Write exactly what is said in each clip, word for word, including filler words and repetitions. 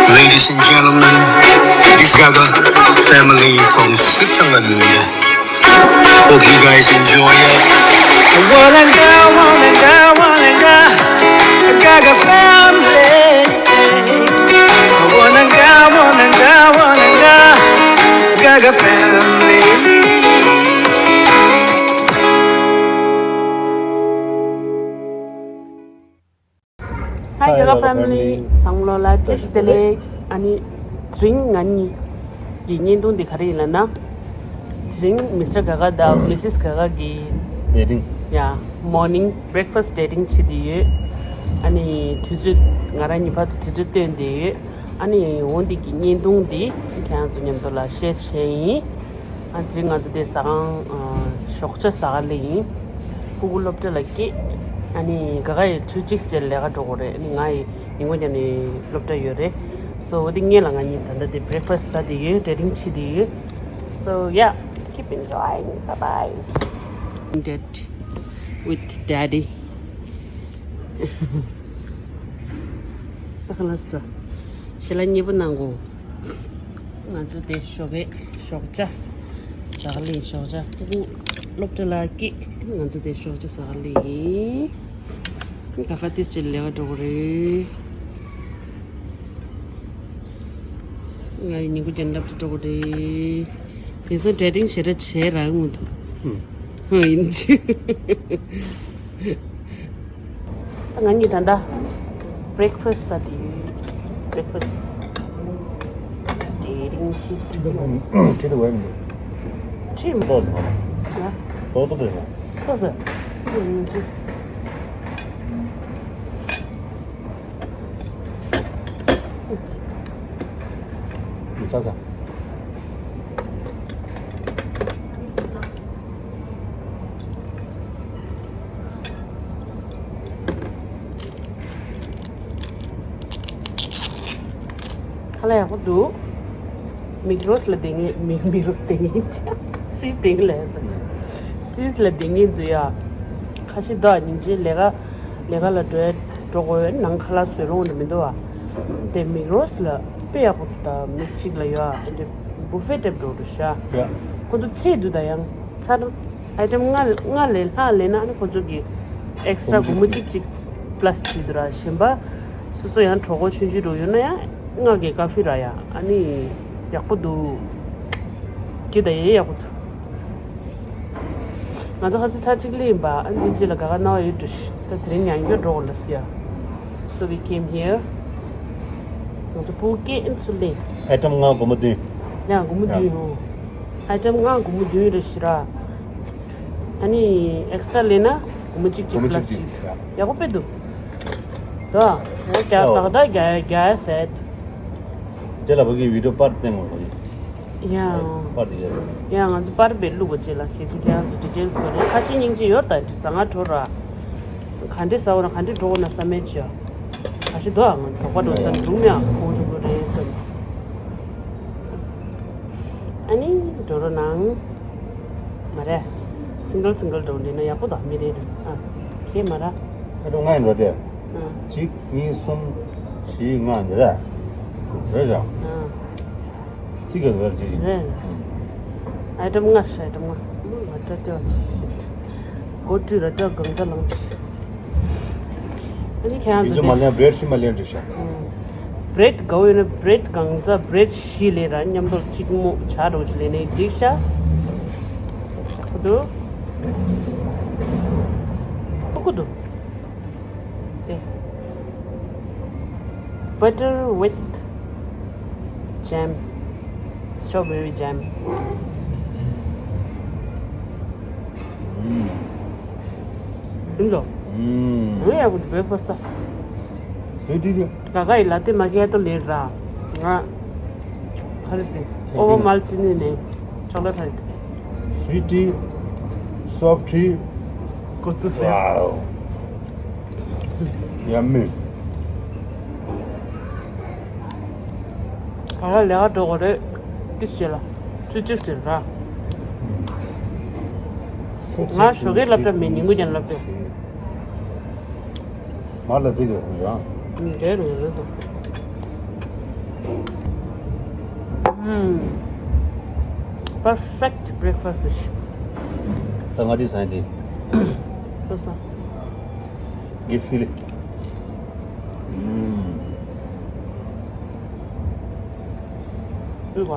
Ladies and gentlemen, this Gaga family from Switzerland. Hope you guys enjoy it. Wanna go, wanna go, wanna go, Gaga family. Wanna go, wanna go, wanna go, Gaga family. Hi, Gaga family. ཚང་མ་ལ་བཀྲ་ཤིས་བདེ་ལེགས། ཨ་ནི་དེ་རིང་ང་གཉིས་ཀྱི་བརྙན་ཐུང་འདི་ག་རེ་ཡིན་ལབ་ན། དེ་རིང་Mister Gaga དང་Missus Gaga གི་dating. Yeah, morning breakfast dating བྱེད་དེ་ཡོད། ཨ་ནི་དུས་ཚོད་ང་རང་གཉིས་ཕར་ཚུར་དུས་ཚོད་བཏོན་དེ་ཡོད། ཨ་ནི་འོ་འདི་གི་བརྙན་ཐུང་འདི་ཁྱེད་རང་ཚོ་མཉམ་དུ་ལ་ཤེར་བྱས་ཡིན། ཨ་དེ་རིང་ང་ཚོ་དེ་ཟ་ཁང་ཨ་ཞོགས་ཇ་ཟ་ག་སླེབས་ཡིན། སྤུ་གུ་སློབ་གྲྭ་ལ་སྐྱེལ། ཨ་ནི་Gaga ཡི་ཆུ་གཅིག་ཙམ་ལས་ཀ་འགྲོ་དགོས་རེད། ཨ་ནི་ང་ཡི་ཉིན་གུང་ཉལ་ནས་སློབ་གྲྭ་ཡོད་རེད། So འོ་དེ་སྔོན་ལ་ང་གཉིས་ད་ལྟ་དེ་breakfast ཟ་དེ་ཡོད། Dating བྱེད་དེ་ཡོད། So yeah, keep enjoying. Bye bye. Date with daddy. ཨ་ཁ་ལགས་སོ། ཞལ་ལག་མཉེས་པོ་གནང་གོ། ང་ཚོ་དེ་ཞོགས་ཀས་ཞོགས་ཇ་ཟ་ག་སླེབས། ཞོགས་ཇ། སྤུ་གུ་སློབ་གྲྭ་ལ་སྐྱེལ། ང་ཚོ་དེ་ཞོགས་ཇ་ཟ་ག་སླེབས་ཡིན། ད་ག་ཏིས་ཅིག་ལས་ཀ་འགྲོ་གི་རེད། ང་ཡི་ཉིན་གུང་རྒྱན་ལབ་ཏུ་འགྲོ་གི་རེད། དེང་སང་dating ཞེ་དྲག་བྱས་རང་མི་འདུག་ཧུམ། ཧུམ། ཡིན་གཅིག་ད་ང་གཉིས་ད་ལྟ་breakfast ཟ་དེ་ཡོད། Breakfast. Dating བྱེད་དེ་ཡོད། ཁྲིད་དུ་བས་མི་འདུག་ཁྲིད་མི་ཏོག་ཙམ། ཡ། ཏོག་ཏོག་རེད། ཏོག་ཙམ། ཡིན་གཅིག་ས་ས། ཁ་ལག་ཡག་པོ་འདུག Migros ལ་བསྡད་མཁན། མི་Migros བསྡད་མཁན། Swiss བསྡད་མཁན་ལ། Swiss ལ་བསྡད་མཁན་ཚོ་ཡ། ཁ་ཤས་འདུག་ཉིན་གཅིག་ལས་ཀ་ལས་ཀ་ལ་འགྲོ་འགྲོ་དགོས་ནང་ཁ་ལག་བཟོས་ལོང་འདྲ་མི་འདུག་བ། དེ་Migros ལ་དཔེ་ཡག་པོ་འདུག་ད་མི་གཅིག་ལ་ཡོད་ཨ། འདི་buffet type འགྲོ་འགྲོ་ཤག་ཡ། ཁོ་ཚོ་ཚད་འདུག་ད་ཡང་ཚར་item ལྔ་ལྔ་ལས་ལྷག་ལེན་ན་ཨ་ནི་ཁོ་ཚོ་གི་extra སྒོར་མོ་གཅིག་གཅིག་plus བྱེད་འདུག་ར། གཞན་པ་སོ་སོ་ཡང་གྲོགས་པོ་ཆུང་ཆུང་འགྲོ་ཡོད་ན་ཡང་ལྔ་གི་ཀ་ཧྥེ་ར་ཡ། ཨ་ནི་ཡག་པོ་འདུག་ཁྱེད་ད་ཡེ་ཡག་པོ་འདུག་ང་ཚོ་ཁ་ཚིག་ཚར་གཅིག་ལ་ཡིན་པ། ཨ་འདི་རྗེས་ལ་ག་ག་ན་བ་ཡོད་འགྲོ་ཤི། ད་དེ་རིང་ཉང་སྐྱོར་འགྲོ་དགོས་ལ་སི་ཡ། So we came here. ང་ཚོ་ཕྲུ་གུ་སྐྱེས་ཚུར་ལེན། item ལྔ་སྒོར་མོ་བདུན། ཡང་སྒོར་མོ་བདུན་ཧོ། item ལྔ་སྒོར་མོ་བདུན་རེད་ཤི་ར། ཨ་ནི་extra ལེན་ན་སྒོར་མོ་གཅིག་གཅིག་སྒོར་མོ་plus གཅིག་གཅིག་ཡག་པོ་དཔེ་འདུག་ད་ངོ་རྒྱ་ད་ད་རྒྱ་རྒྱ་ཟེར། དེ་ལ་བ་གི་video པར་བསྟན་དགོས་རེད། ཡང་པར་དེ་ཡོད། ཡང་ང་ཚོ་པར་བེད་བླུག་པ་བཅས་ལ་ཁྱེད་ཚོ་ཁྱེད་རང་ཚོ་details ག་རེ་ཁ་ཆེ་སྙིང་རྗེ་ཡོད་ད་དེ་ཟ་ང་འགྲོ་ར། ག་འདྲེ་ཟ་འོ་ན་ག་འདྲེ་འགྲོ་འོ་ན་བསམ་མེད་ཅིག་ཁ་ཤས་འདུག་ཨ། ང་དོགས་པ་འགྲོ་ས་འདུག་མེད་ཨ། ཁོང་ཚོ་འགྲོ་རེད་བསམ། ཨ་ནི་འགྲོ་རོགས་གནང་། མ་རེད། single single འགྲོ་འདི་ན་ཡག་པོ་འདུག་མི་རེ་རེ་ཨ། ཁྱེད་མ་ར། ཨ་འགྲོ་ང་ཡིན་འགྲོ་དེ། ཨ། གཅིག་གཉིས་གསུམ་བཞི་ལྔ་འདི་རེད། རེད་ར། ཨ། གཅིག་གི་རེད་གཅིག་གཅིག་རེད། item ལྔ་རེད། item ལྔ་ང་སྐྲ་བྲེགས་པ་ཅིག་སྒོ་བཀྲུས་ར་སྐྲ་གང་ཚ་ལངས་ཅིག་ཨ་ནི་ཁྱེད་རང་ཚོ་དེ་ཚོ་མ་ལེན་bread ཤི་མ་ལེན་འགྲིག་ཤག bread དགའ་བོ་ཡོད་ན་bread གང་ཚ་bread བཞི་ལེན་ར་མཉམ་དུ་གཅིག་མོ་ཇ་འདྲ་བོ་ཅིག་ལེན་ནས་འགྲིག་ཤག་ཁུ་འདུག་ཁུ་ཁུ་འདུག་དེ། Butter with jam. Strawberry jam. ཡིན་ལོ། ཨུམ། ངས་ཡག་པོ་འདུག breakfast ད། སུས་དྲིས་དེ། ད་ག་ཡི་ལ་ཏི་མ་ཀི་ཨ་ཏོ་ལེན་ར། ང་། ག་རེ་དེ། Ovomaltine ནས་chocolate ཧ་རེད། Sweetie, softie. གོ་ཚུལ་ཟེར། Wow. Yummy. ག་ལ་ལས་ཀ་འགྲོ་དགོས་རེད། ཏི་ཤེ་ལ། ཚུལ་གཅིག་ཟེར་ར། ང་ཞོགས་ཀས་སློབ་གྲྭ་མེད། ཉིན་གུང་ཀྱང་སློབ་གྲྭ། མར་ལ་ཙིག་གི་ཧོང་ཡང་། འདྲེ་རུ་རུ་དུ། ཨུམ། perfect breakfast ཞིག་ད་ང་དེ་ཟ་ཡིན་དེ། ལོ་ས། Get feeling. ཨུམ། ཨུ་བ།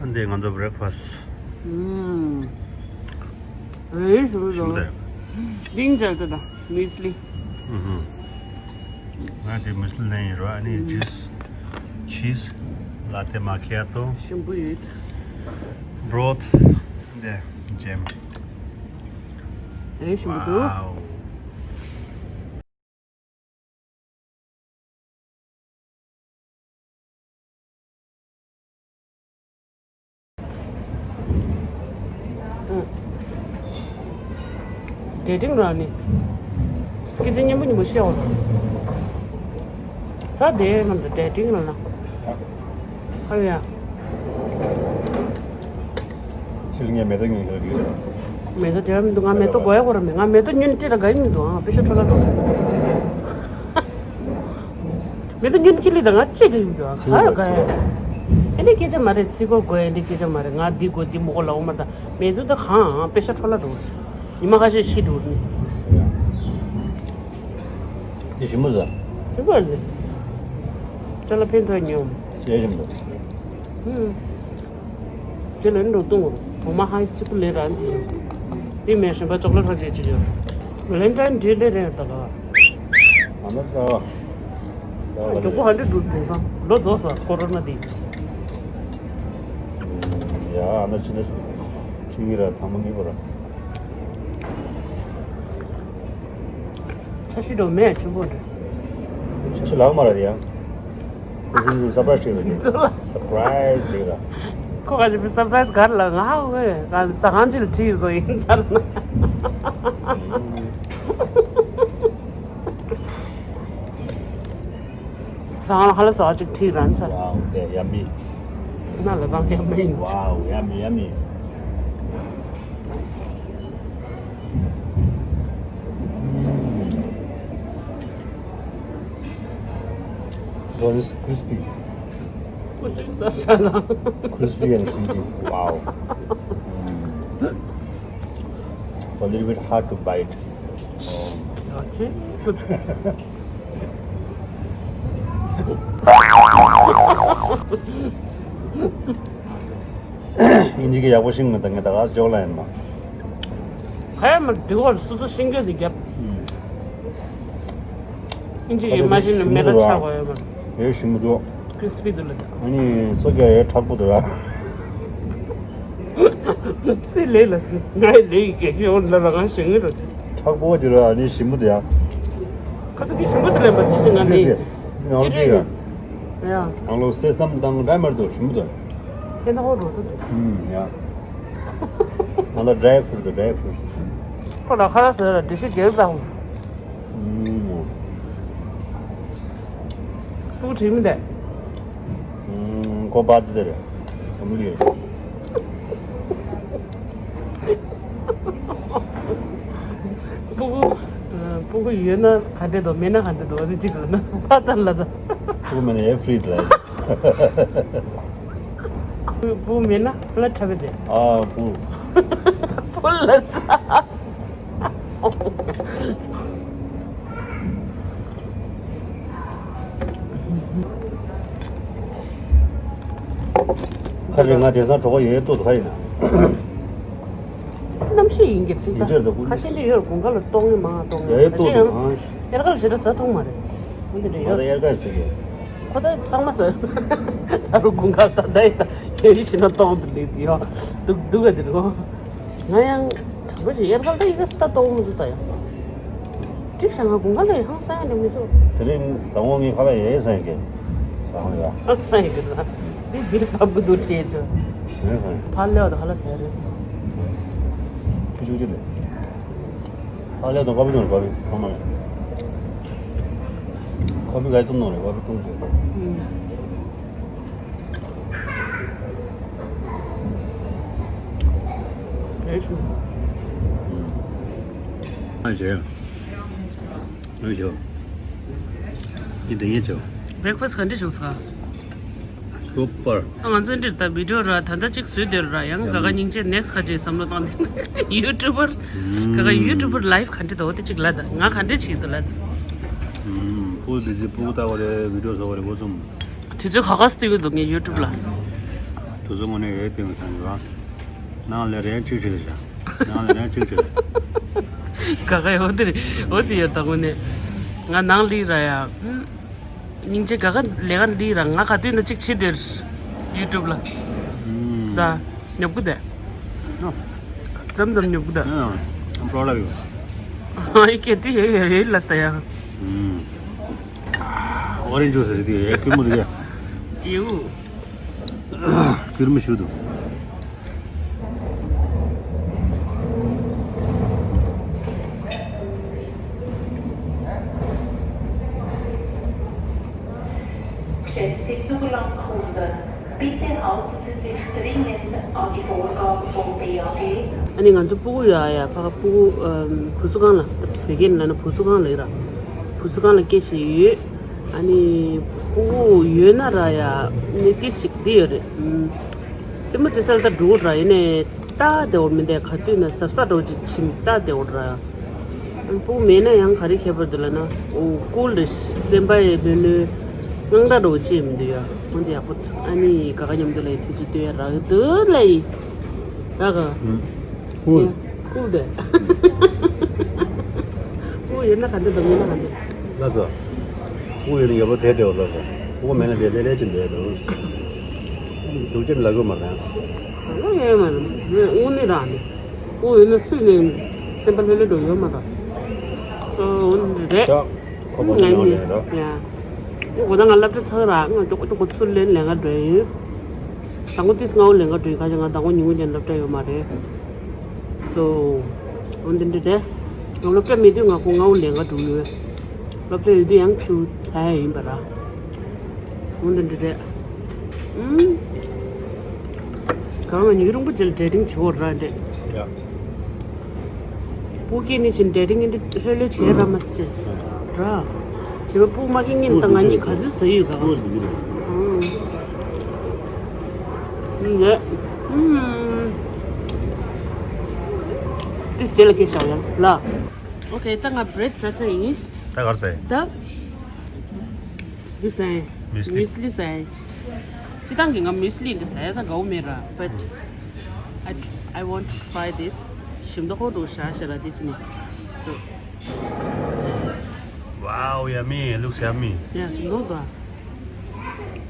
ཨ་འདི་ང་ཚོ་breakfast. ཨུམ། ཨེ་ཞུ་རུ་ཞུ་རུ། ཏིང་ཅར་ཏེ་དང་མུས་ལི། ཨུ་ཧུ། ང་དེ་མུས་ལི་ལེན་ཡིན་རོ། ཨ་ནི་ཇུས། ཆིས། ལ་ཏེ་མ་ཁི་ཡ་ཏོ། ཞིམ་པོ་ཡོད། བྲོད། འདི་ཇེམ། ཨེ་ཞིམ་པོ་འདུག་ཝའོ། ཨུ། dating ར་ནི། སྐད་ཆ་སྙན་པོ་སྙན་པོ་བཤད་འོ། ས་དེ་མ་འདྲ་dating ར་ན། ཧ་ཡ། ཕྱིར་ངས་མེ་ཏོག་ཉོས་ཤོག་གི། མེ་ཏོག་དེ་མི་འདུག་ང་མེ་ཏོག་དགོས་ཡ་གོ་ར་མེད། ང་མེ་ཏོག་ཉོས་ནས་སྤྲད་ལ་དགའ་ཡི་མི་འདུག་ཨང་། པེ་ཤ་འཕྲོ་བརླག་འགྲོ། མེ་ཏོག་ཉོས་ནས་ཁྱི་ལི་དང་ང་ཅི་དགའ་ཡི་མི་འདུག་ཨང་། ག་ཡ་ག་ཡ། ཨེ་འདི་སྐད་ཆ་མ་རེད། ཚིག་གོ་དགོས་ཨེ་འདི་སྐད་ཆ་མ་རེད། ང་འདི་དགོས་འདི་མི་དགོས་ལ་འོ་མ་ད། མེ་ཏོག་ད་གང་ཨང་པེ་ཤ་འཕྲོ་བརླག་འགྲོ། ཉི་མ་ཁ་ཤས་ཤི་འགྲོ་ནི། དེ་ཞིམ་པོ་ཟ། དེ་ག་ལས། ཅ་ལག་ཕན་ཐོགས་ཉོ། ཞེ་ཞིམ་པོ། ཨུམ། དེ་ལ་འགྲོ་བཏུང་། འོ་མ་ཧང་གཅིག་པུ་ལས་རང་གི། དེ་མེད་གཞན་པ་ཅོག་ལེ་ཁ་ཤས་ཅིག་ཡོད། ཝེ་ལེན་ཊའིན་ཌེ་ལས་རེད་ད་ག་ཨ་མ་ཚ། མགྱོགས་པོ་ཧ་འདྲེ་འགྲོ་དེང་སང་ལོ་རྫོགས་ས་ཁོ་རོ་ན་དེ། ཡ་ཨ་ན་ཕྱི་ན་ཕྱི་ངེས་ར་ཐང་མ་ངེས་པ་ར། ཆ་ཤི་འགྲོ་མེད་ཆེན་པོ་འདྲ། ཆ་ཤི་ལག་མ་ར་དེ་ཡང་། ཁོ་སུན་སུན་སར་པ་རའི་སི་བྱེད་ར་དེ། སར་པ་རའི་སི་བྱེད་ར། ཁོ་ག་ཅི་སར་པ་རའི་སི་གར་ལ་ང་ཧ་གོ་ག་ཟ་ཁང་ཅིག་ལ་ཁྲིད་དགོས་ཡིན་ཚར་ན། ཟ་ཁང་ཧ་ལ་ཟ་ཅིག་ཁྲིད་ར་ཚར། Wow, they're yummy. ན་ལ་དང་ཡ་མ་ཡིན། Wow, yummy, yummy. So this crispy. Crispy and sweety. Wow. Mm. A little bit hard to bite. ཨིན་ཇི་གི་ཡག་པོ་ཤེས་མི་འདུག་ངས་ད་ག་ཇོག་ལ་ཡིན་མ། ག་ཡ་མ་འདི་བར་སོ་སོ་ཤེས་རྒྱུ་འདི་རྒྱབ། ཨིན་ཇི་གི་མ་ཤེས་ན་མེ་ད་ཆག་གོ་ཡོད་མ། ཡོད་ཞིམ་པོ་འདུག་ཁྲིས་པི་འདུག་ལ། ཨ་ནི་སོ་རྒྱག་ཡས་མཁྲེགས་པོ་འདུག་ར། ཚེ་ལས་ལ་སི་ང་ཡི་ལས་ཡི་གེ་ཤེས་འོང་ལ་ར་ང་ཞེ་ངེས་རོ། མཁྲེགས་པོ་འདུག་ར། ཨ་ནི་ཞིམ་པོ་འདུག་ཡ། ཁ་ཚ་གི་ཞིམ་པོ་འདུག་ལ་ཡིན་པ་དེ་ཞེ་ང་ནི། ཡ། ཡང་ལོ་སེ་སམ་དང་ར་མར་དུ་ཞིམ་པོ་འདུག་ཁྱེད་ན་ཧོ་རོ་དུ་དུ། ཨུམ་ཡ། ང་ལ་ཌ་རའི་ཕུ་རུ་དུ་ཌ་རའི་ཕུ་རུ། ཁོ་ལ་ཁ་ལ་ཟེར་ལ་འདི་ཤི་རྒྱལ་ཙང་། ཨུམ། ཕྲུ་གུ་བྲིས་མི་འདས། ཨུམ་ཁོ་པ་དེ་དེ་རེད། ཁོ་མི་རེད། ཕྲུ་གུ། ཕྲུ་གུ་ཡོད་ན་ག་འདྲས་འདུག་མེད་ན་ག་འདྲས་འདུག་འོ་དེ་གཅིག་ལ་ན་ཕ་དང་ལ་དང་། ཕྲུ་གུ་མེད་ན་ཨེ་ཕི་རི་ལ། ཕྲུ་གུ་མེད་ན་ལ་ཁྲ་བེ་དེ། ཨ་ཕྲུ་གུ། ཕྲུ་གུ་ལ་ས། ཁ་རེ་ང་དེང་སང་གྲོགས་ཡོད་ཏོ་ཁ་ཡིན་ན། གནམ་གཤིས་ཡིན་གྱི་ཚིག་ཡིན་གྱི་རེད་ད། ཁ་ཤས་འདི་ཡོད་དགུན་ཁ་ལ་གཏོང་ངེ་མང་གཏོང་ངེ་ཡོད་ཏོ་ད་ཡང་། དབྱར་ཁ་ལ་ཞེ་དྲག་ཟ་ཐུབ་མ་རེད། འོ་འདི་འདྲ་ཡོད། ང་ད་དབྱར་ཁ་ཟ་གི། ཁོ་ད་ཚང་མ་ཟ། ད་རུ་དགུན་ཁ་ད་ད་ཡི་ད་ཡོད་ཡི་ཞིག་ན་གཏོང་དུ་ལེགས་ཡོད་འདུག་འདུག་ག་འདི་རུ། ང་ཡང་དྲང་པོ་ཞིག་དབྱར་ཁ་ལ་ཡི་གེ་སི་ད་གཏོང་མི་འདུག་ད་ཡང་། ཅིག་བྱ་ང་དགུན་ཁ་ལ་ཡི་ཧང་སང་ཡང་འགྲིག་མི་འདུག་དེ་རིང་ཟླ་ངོ་ངའི་ཁ་ལ་ཡི་ཟ་གི། ཟ་ཧང་ཡ། ཧང་སང་ཡི་གེ་ཟ། འདི་འདིར་བབ་གི་འདུག་བྱས་ཆོག་ཡིན་ཧང་། ཕར་ལེའོ་ད་ཧ་ལ་ཟ་རེད་སོང་། ཁྱི་ཆུང་ཅི་ལེ། ཕར་ལེའོ་ད་ཀ་བི་ནོར་ཀ་བི་ཧང་མ་ལེ། ཀ་བི་ག་ཡི་བཏུང་ནོར་རེད་ཀ་བི་བཏུང་ཆོག་ཨུམ། ཨ་ཞེ། ཨ་ཞོ། ཡིན་དེ་ཡིན་ཆོ། བྷེ་རེག་ཕ་སི་ག་འདྲ་བྱུང་སོང་། ཡུ་ཊུབ་པར། ང་ཚོ་འདིར་ད་བི་ཌི་ཡོ་ར་ད་ལྟ་གཅིག་བཟོས་བསྡད་ར། ཡང་ག་ག་སྙིང་རྗེ་ནེག་སི་ཊི་ག་ཅིག་བསམ་བློ་བཏང་སྟེ། ཡུ་ཊུབ་པར། ག་ག་ཡུ་ཊུབ་པར་ལའིབ་ག་འདྲ་འདུག་འོ་དེ་གཅིག་ལབ་ད། ང་ག་འདྲ་བྱེད་ཀྱི་འདུག་ལབ་ད། ཕུལ་བི་ཟི། ཕྲུ་གུ་ལྟ་བ་རེད། བི་ཌི་ཡོ་བཟོ་བ་རེད། འགོ་རྩོམ། དུས་ཚོད་ག་ག་སུ་སྟེར་གྱི་འདུག་ངས་ཡུ་ཊུབ་ལ། དུས་ཚོད་དངོས་གནས་ཡོད་སྟེང་གི་ཐང་གི་ར། ནང་ལ་རན་ཅིག་ཁྲིད་ལ་བཞག་ནང་ལ་རན་ཅིག་ཁྲིད་ལ། ག་ག་ཡོད་དེ་རེད། འོ་དེ་ཡོད་ད་དངོས་གནས། ང་ནང་ལི་ར་ཡ། སྙིང་རྗེ། ག་ག་ལས་ཀ་འདི་ར་ང་ག་དུས་ན་གཅིག་བྱེད་དེར། ཡུ་ཊུབ་ལ། ད་ཉོབ་གི་དེ། ཙམ་ཙམ་ཉོབ་གི་ད། ཨ་པྲོ་ལ་ཡོད། ཨ་ཡི་གེ་དེ་ཡོད་ཡོད་ཡོད་ལ་ས་ཡ། ཨོ་རེན་ཇི་ཇུ་སི་རེད་དེ་ཡ། ཁྱུར་མོ་རེད་ཡ། ཡིའུ། ཁྱུར་མོ་ཞུ་དུ། Geschätzte Zuglandkunden, bitte halten Sie sich dringend an die Vorgaben vom B A G. ཨ་ནི་ང་ཚོ་སྤུ་གུ་ཡོད་ཨ་ཡ། ཕ་ག་སྤུ་གུ་ཨམ་བུ་གསོ་ཁང་ལ། བོད་སྐད་ནང་ལ་བུ་གསོ་ཁང་ལ་ཡོད་ར། བུ་གསོ་ཁང་ལ་སྐྱེལ་བཞིན་ཡོད། ཨ་ནི་སྤུ་གུ་ཡོད་ན་ར་ཡ། ནི་ཏི་ཞིག་འདི་ཡོད་རེད། ཨམ་རྩེད་མོ་རྩེ་སར་ད་འགྲོ་ར། ཡིན་ནའི་ལྟ་བདེ་བོ་མི་འདུག་ག་དུས་ན་གཟབ་གཟབ་འདྲ་བོ་ཅིག་བྱེད། ལྟ་བདེ་བོ་ར། ཨ་ནི་སྤུ་གུ་མེད་ན་ཡང་ག་རེ་ཁྱད་པར་འདུག་ལབ་ན། འོ་ཀུལ་རེད། སེམས་པ་ཡི་ལྷོད་ལྷོད། དངངས་སྐྲག་འདྲ་བོ་ཅིག་མི་འདུག་ཡ། འོ་འདི་ཡག་པོ་འདུག་ཨ་ནི་ག་ག་མཉམ་དུ་ལ་ཡི་དུས་ཚོད་སྟོན་ཡ་རག་གི་འདུག་ལ་ཡི། རག་ག་ཀུལ། ཀུལ་དེ། སྤུ་གུ་ཡོད་ན་ག་འདྲ་འདུག་མེད་ན་ག་འདྲ། ལགས་སོ། སྤུ་གུ་ཡོད་ན་ཡག་པོ་དེ་བདེ་བོ་ལགས་སོ། སྤུ་གུ་མེད་ན་དེ་ལྷོད་ལྷོད་ཅིག་འདུག་ཡ་འདུག་སྡུག་ཅིག་ལབ་དགོས་མ་རེད། ལགས་ཡོད་མ་རེད། དངོས་གནས་རང་ནི། ཨོ་ཡིན་ན་སུས་ནི་སེམས་པ་ལྷོད་ལྷོད་འགྲོ་ཡོད་མ་རེད། ཨོ་རེད། ཁོ་ཁོ་ཚོ་ནང་ལས་རོ། ཡ། ཨོ་གོ་ད་ང་སློབ་གྲྭ་ཚར་ར། ང་ཏོག་ཏོག་ཚུར་ལེན་ལེན་ག་འགྲོ་ཡིན། དང་པོ་ཏིས་སྔ་བོ་ལེན་ག་འགྲོ་ཡིན། ཁ་ཅིག་ང་དང་པོ་ཉིན་གུང་ཅན་སློབ་གྲྭ་ཡོད་མ་རེད། སོ། ཨོ་འདི་འདྲ་རེད། ང་སློབ་གྲྭ་མེད་དུས་ང་ཁོ་སྔ་བོ་ལེན་ག་འགྲོ་ཡོད། སློབ་གྲྭ་ཡོད་དུས་ཡང་ཆུ་ཐལ་ཡིན་པ་ར། འོ་འདི་འདྲ་རེད། ཨུམ། གང་ལ་ཉི་རིང་པོ་ཅིག་ལ་ཌེ་ཊིང་བྱེད་འོ་ར་འདྲེ། ཡ། སྤུ་གུ་ནི་ཅིག་ཌེ་ཊིང་འདི་ལྷོད་ལྷོད་བྱེད་ར་མ་སི་ར། བྱེད་པ་སྤུ་མ་གི་ངན་ད་ང་གཉིས་ག་ཚོད་ཟ་ཡོད་ག། ཨུམ། ངས། ཨུམ། ཏིས་རྗེས་ལ་སྐད་བཞག་ཡ་ལ། ཨོ་ཁེ། ད་ང་བྷི་རེཌ་ཟ་ཚར་ཡིན། ད་ག་རེ་ཟ་ཡིན། ད། འདི་ཟ་ཡིན། མུས་ལི། མུས་ལི་ཟ་ཡིན། སྤྱིར་བཏང་གི་ང་མུས་ལི་འདི་ཟ་ཡ་ད་དགའ་བོ་མེད་ར། But I tr- I want to try this. ཞིམ་མདོག་ཁོག་འགྲོ་ཤ་ཤ་ར་འདི་ཅི་ནི། So. Wow, yummy. Looks yummy. ཡ་ཞིམ་མདོག་འདུག་ཨ།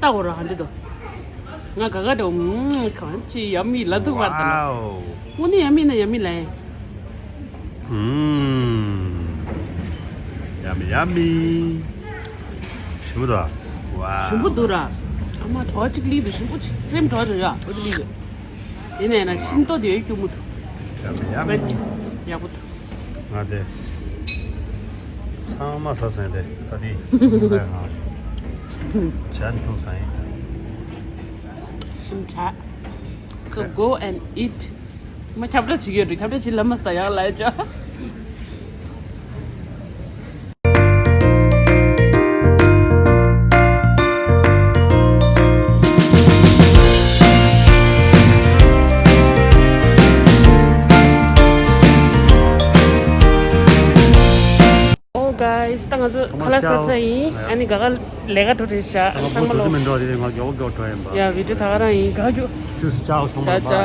ལྟ་གོ་ར་ཧ་འདི་དོ། ང་ག་ག་དོ་ཨུམ་གང་ཅི་ཡ་མི་ལ་འདུག་བར་དང་། Wow. དངོས་གནས་ཡ་མི་ན་ཡ་མི་ལ་ཡ། ཨུམ། Yummy, yummy. ཞིམ་པོ་འདུག་ཨ། Wow. ཞིམ་པོ་འདུག་ར། ཨ་མ་གྲོགས་གཅིག་ལི་འདུག་ཞིམ་པོ་ཅིག་ཁྲེམ་གྲོགས་རེད་ཡ། འོ་དེ་ལི་འདུག་ཡིན་ནའི་ན་ཤིང་ཏོག་དེ་ཡོད་སྐྱུར་མོ་འདུག Yummy, yummy. ཡག་པོ་འདུག་ང་དེ། ཚང་མ་ཟ་ཟིན་ཏེ་ད་དེ། ལས་ང་། ཇན་ཐུག་ཟ་ཡིན། ཞིམ་དྲགས། So go and eat. མ་ཁྱབ་བསྒྲགས་བྱེད་ཀྱི་ཡོད་འགྲོ། ཁྱབ་བསྒྲགས་བྱེད་ལ་མ་ཟ་ཡག་ལ་ཡ་ཅོ། Oh guys, ད་ང་ཚོ་ཁ་ལག་ཟ་ཚར་ཡིན། ཨ་ནི་ག་ག་ལས་ཀ་འགྲོ་རེད་ཤག་ཚང་མ་ལོ། མི་འགྲོ་རེད། ང་མགྱོགས་མགྱོགས་འགྲོ་ཡིན་པ། ཡ་བི་ཌི་ཡོ་ད་ག་རང་ཡིན། ག་ག་རྒྱུ། ཅུས་ཅའོ། ཚང་མ་ཅའོ་ཅའོ།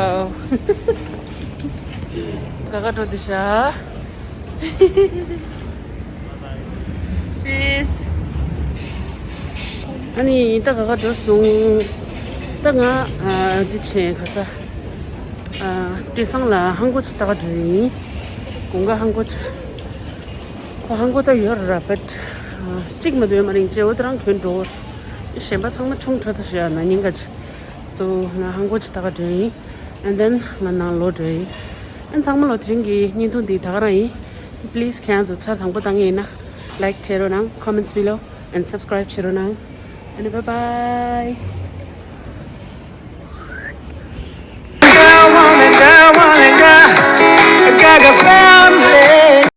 ག་ག་འགྲོ་འདི་ཤག་ཅིས། ཨ་ནི་ད་ག་ག་འགྲོ་སོང་། ད་ང་ཨ་འདི་བྱས་ག་ས། ཨ་བཀྲས་བཟང་ལ་ཧང་གོ་ཅི་ལྟ་ག་འགྲོ་ཡིན། དགུན་ཁ་ཧང་གོ་ཅི། ཁོ་ཧང་གོ་ཅི་ཡོད་ར་བད། གཅིག་མ་གཏོགས་ཡོད་མ་རེད། ཅེ་འོ་དེ་རང་གྱོན་འགྲོ། གཞན་པ་ཚང་མ་ཆུང་དྲགས་ཚར་ཤག་ན་ཉིན་ག་ཅི། སོ་ང་ཧང་གོ་ཅི་ལྟ་ག་འགྲོ་ཡིན། And then ང་ནང་ལོག་འགྲོ་ཡིན། And ཚང་མ་ལོ་དེ་རིང་གི་བརྙན་ཐུང་འདི་ད་ག་རང་ཡིན། Please ཁྱེད་རང་ཚོ་ཚར་དང་པོ་བཏང་ཡིན་ན་like བྱེད་རོགས་གནང་། Comments below and subscribe བྱེད་རོགས་གནང་། And bye bye.